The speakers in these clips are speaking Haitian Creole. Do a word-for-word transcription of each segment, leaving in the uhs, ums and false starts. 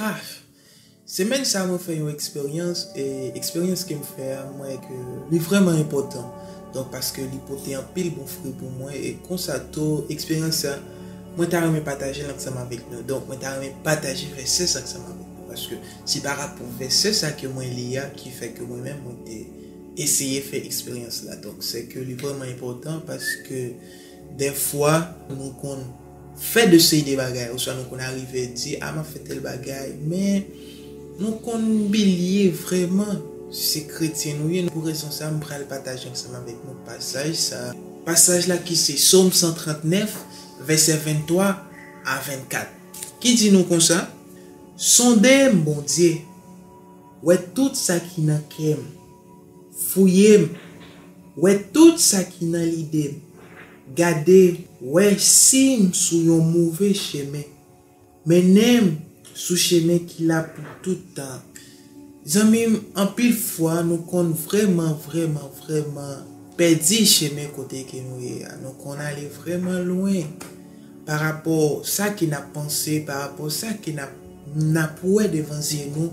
Ah, semèn sa mwen fè yon eksperyans, e eksperyans ke m fè a, mwen wè ke li vrèman enpòtan. Donk, paske li pote anpil bon fwi pou mwen, e konsa tou, eksperyans sa, mwen ta renmen pataje l ansanm avèk nou. Donk, mwen ta renmen pataje vèsè sa ansanm avèk nou. Paske se pa rapò vèsè sa ke mwen li a ki fè ke mwen menm mwen te eseye fè eksperyans la. Donk, se ke li vrèman enpòtan paske dèfwa nou konn fè de seri de bagay, oswa nou konn arive di, a, m ap fè tèl bagay, men nou konn bliye vrèman se kretyen nou ye. Pou rezon sa, m pral pataje ansanm avèk nou pasaj sa. Pasaj la ki se Sòm san trannèf, vèsè venntwa a vennkat, ki di nou konsa, Sonde m, Bondye, wè tout sa ki nan kè m. Fouye m, wè tout sa ki nan lide m. Gade, wè si m sou yon move chemen. Mennen m sou chemen ki la pou tout tan. Zanmi m, anpil fwa nou konn vrèman, vrèman, vrèman pèdi chemen kote ke nou ye a. Nou konn ale vrèman lwen pa rapò sa ke n ap panse, pa rapò sa ke n ap, n ap wè devan zye nou,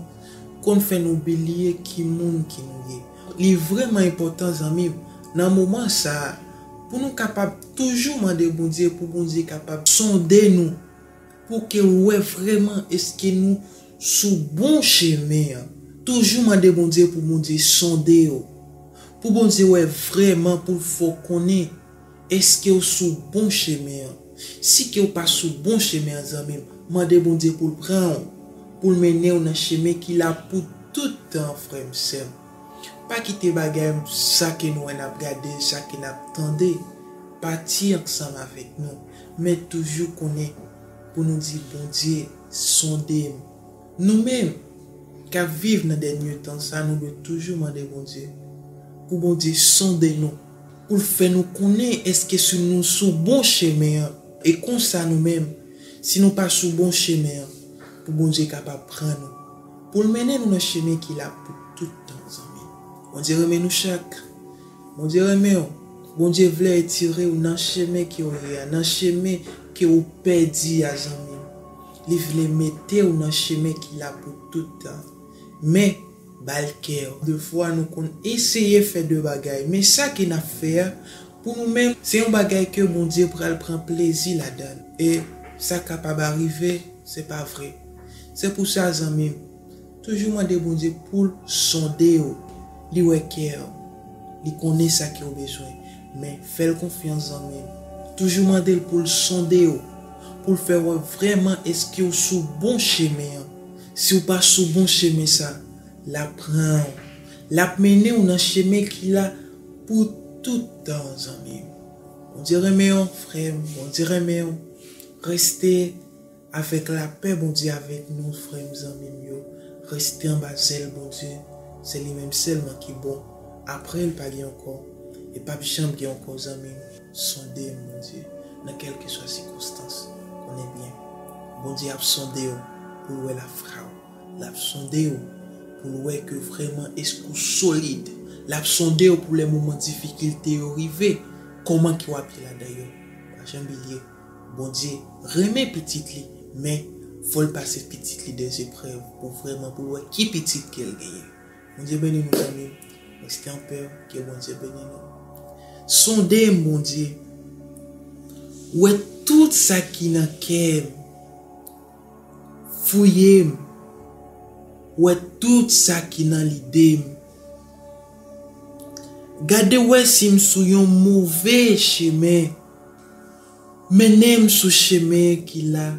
konn fè nou bliye ki moun ki nou ye. Li vrèman enpòtan, zanmi m, nan moman sa a, pou nou kapab toujou mande Bondye, pou Bondye kapab sonde nou, pou ke l wè vrèman èske nou sou bon chemen an. Toujou mande Bondye pou Bondye sonde w, pou Bondye wè vrèman, pou l fè w konnen èske w sou bon chemen an. Si ke w pa sou bon chemen an, zanmi m, mande Bondye pou l pran w, pou l mennen w nan chemen ki la pou tout tan, frè m, sè m. Pa kite bagay sa ke nou wè n ap gade, sa ke n ap tande, pati ansanm avèk nou, men toujou konnen pou nou di, Bondye, sonde m. Nou menm k ap viv nan dènye tan sa, nou dwe toujou mande Bondye pou Bondye sonde nou, pou l fè nou konnen èske si nou sou bon chemen an. E konsa nou menm, si nou pa sou bon chemen an, pou Bondye kapab pran nou, pou l mennen nou nan chemen ki la pou tout tan, zanmi. Bondye renmen nou chak. Bondye renmen w. Bondye vle retire w nan chemen ke w ye a, nan chemen ke w pèdi a, zanmi m. Li vle mete w nan chemen ki la pou tout tan. Men, ba l kè w. Defwa, nou konn eseye fè de bagay, men sa ke n ap fè a, pou nou menm, se yon bagay ke Bondye pral pran plezi ladan l. E sa kapab arive, se pa vre. Se pou sa, zanmi m, toujou mande Bondye pou l sonde w. Li wè kè w. Li konnen sa ke w bezwen. Men fè l konfyans, zanmi m. Toujou mande l pou l sonde w, pou l fè wè vrèman èske w sou bon chemen an. Si w pa sou bon chemen sa, l ap pran w. L ap mennen w nan chemen ki la pou tout tan, zanmi m. Bondye renmen w, frè m. Bondye renmen w. Reste avèk lapè Bondye avèk nou, frè m, zanmi m yo. Reste anba zèl Bondye. Se li menm sèlman ki bon. Apre l, pa gen ankò. E p ap janm gen ankò, zanmi m. Sonde m, Bondye, nan kèlkeswa sikonstans. Konnen byen, Bondye ap sonde w pou l wè lafwa w. L ap sonde w pou l wè ke vrèman èske w solid. L ap sonde w pou lè moman difikilte yo rive, kòman ke w ap ye ladan yo. Pa janm bliye, Bondye renmen pitit li, men fò l pase pitit li dè zeprèv pou vrèman pou l wè ki pitit ke l genyen. Bondye beni nou, zanmi m. Reste an pè, ke Bondye beni nou. Sonde m, Bondye. Wè tout sa ki nan kè m. Fouye m. Wè tout sa ki nan lide m. Gade wè si m sou yon move chemen. Mennen m sou chemen ki la